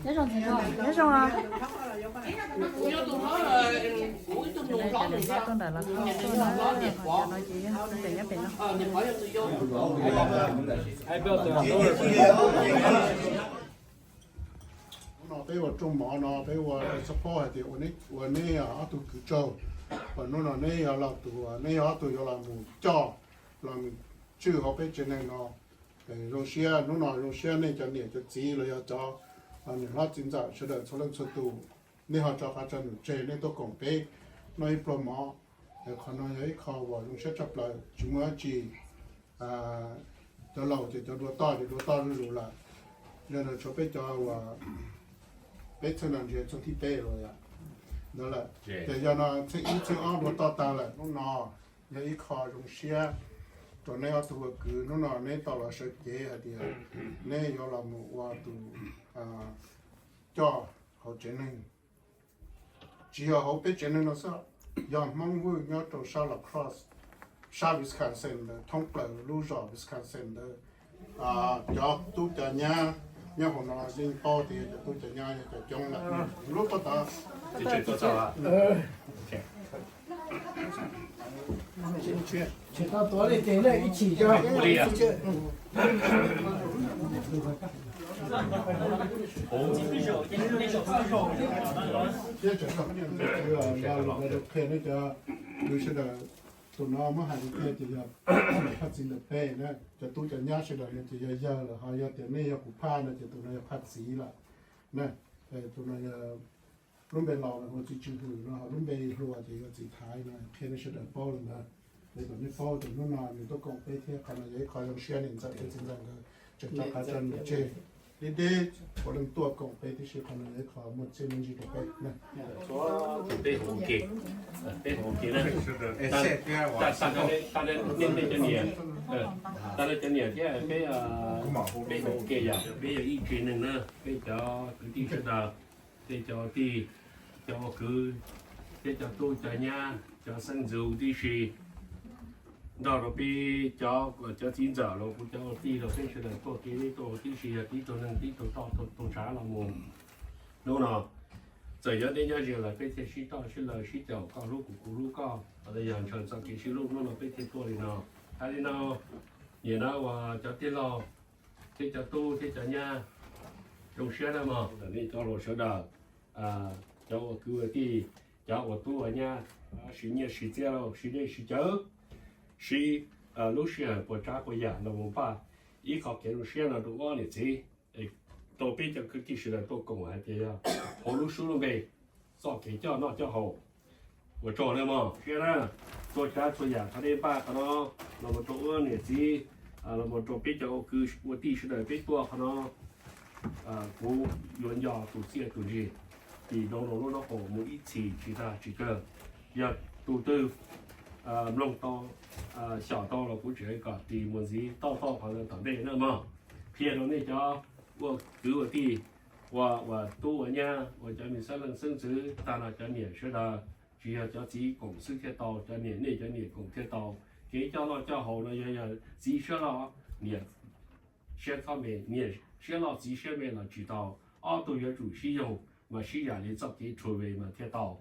Nyob zoo, nyob zoo. Tuaj ntawm los tuaj no, cov no ces yog cov nyob pem no. Hnub no peb ua rooj mov no peb ua xab phob hais tias ua neb ob tug kwv tsaug, uas hnub no neb yog los tus, neb yog ob tug yuav los mus coj, los mus tswj hauv peb tsev neeg no. Zoo siab, hnub no zoo siab nej cov niam cov txiv los yog cov niam hlob txiv ntxawm sawv daws txhua leej txhua tus, nej ho tso qab tso num tseg nej tuaj koom peb noj ib pluag mov. Qhov no yog ib qho uas zoo siab tshaj plaws, tsis muaj dab tsi. Cov laus ces cov dua toj ces dua toj zuj zus lawm, yog no tshuav peb cov uas peb txheej no ntshe txheej thib peb los yom. Ntawd lawm ces yog no txheej ib txheej ob dua toj tag lawm, hnub no yog ib qho zoo siab rau neb ob tug ua kwv. Hnub no neb tau los sawv cev hais tias neb yuav los mus ua tus coj hauv tsev neeg, tsis yog hauv peb tsev neeg no xwb, yog Hmoob Vwj nyob rau sab La Crosse, sab Wisconsin ntawd, thoob plaws lub zos Wisconsin ntawd. Cov tub cov nyab nyob hauv no yeej paub tias cov tub cov nyab yog cov coob lawm lub pob tod. Tsis tau tuav li ces ib chim thiab tseem qhia nej cov kwv sawv daws, tus no muab hais tias yog phaj txiv ntawm peb na, cov tub cov nyab sawv daws no ces yog yawg lawm, ho yog tias nej yog kuv phaj no ces tus no yog phaj txiv lawm na. Tus no yog lub npe laus hu ua Txiv Tswv Hwm no, ho lub npe hluas ces yog Txiv Thaiv no, qhia nej sawv daws paub li ntawd. Es kom nej paub tias hnub no nws tuaj koom peb thiab, qhov no yog ib qho zoo siab niam ntxawm thiab txiv ntxawm nkawd tseem rov qab tso nws tseg. Deb deb puav leej tuaj koom peb tib si, qhov no yog ib qho muaj txiaj muaj ntsig rau peb. Peb hu ua ke, peb hu ua ke na. Tag nej cov niam, tag nej cov niam thiab peb, peb hu ua ke yog peb yog ib tsev neeg na, peb cov kwv tij sawv daws, peb cov tij, cov ua kwv, peb cov tub cov nyab, cov xeeb ntxwv tib si, nrog rau peb cov, cov txiv ntxawm los kuv cov ua tij los peb sawv daws tuaj kev neb tuaj tib si yog tib tug neeg tib tug toj tug ntshav los mus. Hnub no txawm yog neb nyob ze lawm peb thiaj sib toj sib lawv sib caum, koj hlub kuv kuv hlub koj, los yog ntshaw txoj kev sib hlub, hnub no peb thiaj tuaj li no. Hais li no, nim no uas cov tij laug thiab cov tub thiab cov nyab, zoo siab nawb mog, ntawm nej cov hluas sawv daws, cov ua kwv ua tij, cov ua tub ua nyab, siv nyiaj siv txiaj, siv dej siv cawv, siv lub sij hawm puas tsav puas yam los mus npaj ib qho kev zoo siab no rau ob niam txiv, rau peb cov kwv tij sawv daws tuaj koom hais tias yog hauv lub suab lub npe txoj kev coj noj coj haus. Ua tsaug nawb mog, siab na, txhua tsav txhua yam qhov nej npaj qhov no los mus rau ob niam txiv, los mus rau peb cov ua kwv ua tij sawv daws peb tuaj qhov no. Kuv yuav nco tus txiaj tus ntsig, tim no rau lub nraub qaum mus ib txhis tsis tag tsis kawg. Yog tus twg mloog tau, xyaum tau los kuv tseem kom ris mus ntxiv toj toj qhov ntawd tom ntej na mog. Qhia rau nej cov ua kwv ua tij, ua, ua tub ua nyab, ua cov me xeeb leej xeeb ntxwv, tag no cov niam sawv daws, tsis yog cov txiv koom xwb thiaj tau, cov niam nej cov niam koom thiaj tau. Kev coj noj coj haus no yog, yog txiv siab loj niam siab txhob me, niam siab loj txiv siab me los tsis tau. Ob tug yuav tsum sib yoog mas sib yam li txoj kev rhuav ve mas thiaj tau.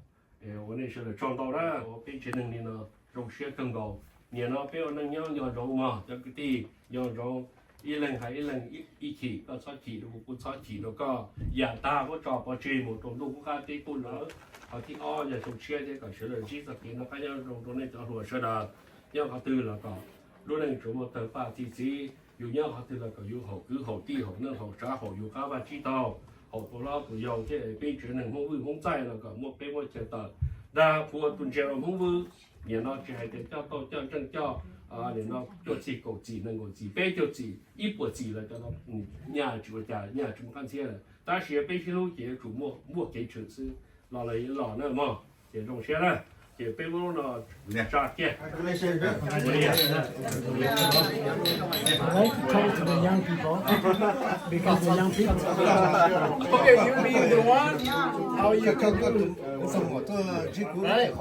Ua nej sawv daws tsaug ntau na, ua peb tsev neeg li no zoo siab kawg nkaus. Nim no peb ua neej nyob nco ntsoov mog cov kwv tij, nco ntsoov ib leeg hais ib leeg, ib chim koj txhob chim rau kuv, kuv txhob chim rau koj. Yam tag muab tso pov tseg mus rau ntuj qub qab teb qub lawm. Qhov thib ob yog xyoo tshiab thiab kom sawv daws ntsib txoj kev noj qab nyob zoo rau nej cov hluas sawv daws. Nyob qhov twg los kom lub neej tsuas muaj tawg paj txi txiv, yus nyob qhov twg los kom yus haum kwv haum tij haum neej haum tsav haum yus qab vaj tsib taug, haum tus hlob tus yau thiab peb tsev neeg Hmoob vwj Hmoob txaij los kom muaj peb muaj chaw tawm dag phua tus ntsia rau Hmoob vwj. Nim no tsis hais tias coj tauj coj ntseej coj, nim no cuaj txim kaum txim nees nkaum txim peb caug txim ib puas txim los cov nyaj tsis ua cas, nyaj tsis muaj qab ntxhiab lawm. Tab sis peb sib hlub ces yuav tsum muaj, muaj kev tshwm xwb los lawv yuav los na mog. Ces zoo siab na, ces peb muab lub no tsa kiag. Right? Talk to the young people. Because the young people. Okay, you mean the one? How you can do? Right?